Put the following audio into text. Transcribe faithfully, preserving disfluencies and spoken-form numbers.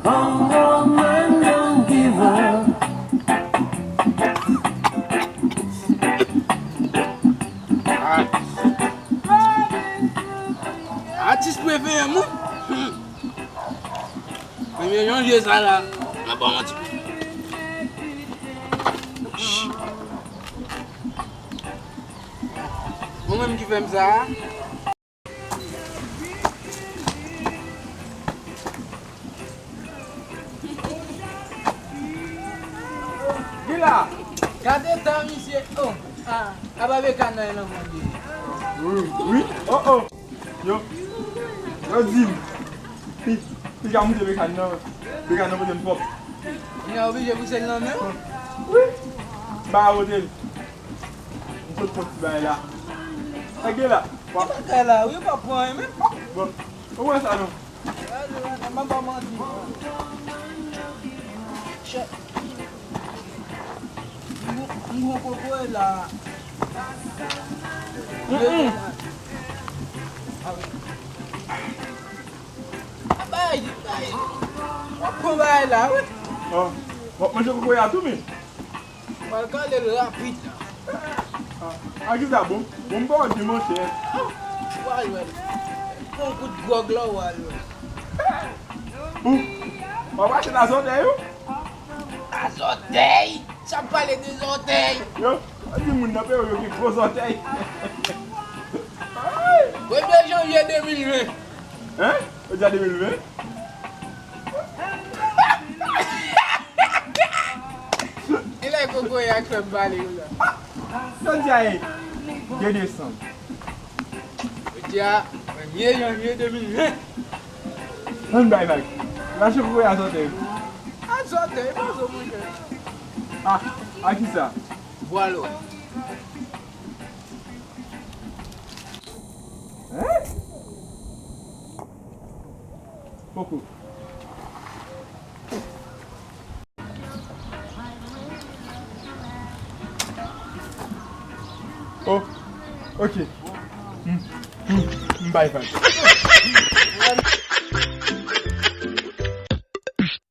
Congo man don't give up. Atis prefere m wi. Premye janvye sa la, m ap ba w manti. Ou menm ki fè m sa a? Gila, gade tan misye. Oh, ah, a pa be kanay nan mwen. Wi, wi. Oh, oh. Yo, yo di m, pi, pi ka moute bekàn nan, bekàn nan pote m twòp. Mwen oblije pouse l nan men w? Wi. M pa ka pote l. M sot pran ti bagay la. Sa gen la? Ki bagay la? Wi, pa pran anyen menm. Bon, ou wè sa non? Gade, gade, m ap ba w manti. Chè. M, m gon kokoye la. Mm-mm. Bay, bay. W ap pran bagay la, wi. Ah, w ap manje kokoye a tou, men? M pral kale l rapid la. Ah, a kisa bon? Bon, m pa wè byen, monchè. W al wè l. Pran kout gwòg la, w al wè l. Ou, w ap achte l a zòtèy, ou? A zòtèy? Sa ap pale de zòtèy. Yo, yo di moun nan peyi yo gen gwo zòtèy. Premye janvye de mil ven. Hein? Ou di a de mil ven? E lè kokoye a k fè m pale yo la. Jodi a e de desanm. Jodi a, premye janvye de mil ven. Ann bay vag. Lajan kokoye a sòti. A sòti, e pa zo, monchè. Ah, a kisa? Bwa lwè. Hein? Poko. Oh, ok. M, m, m bay vag.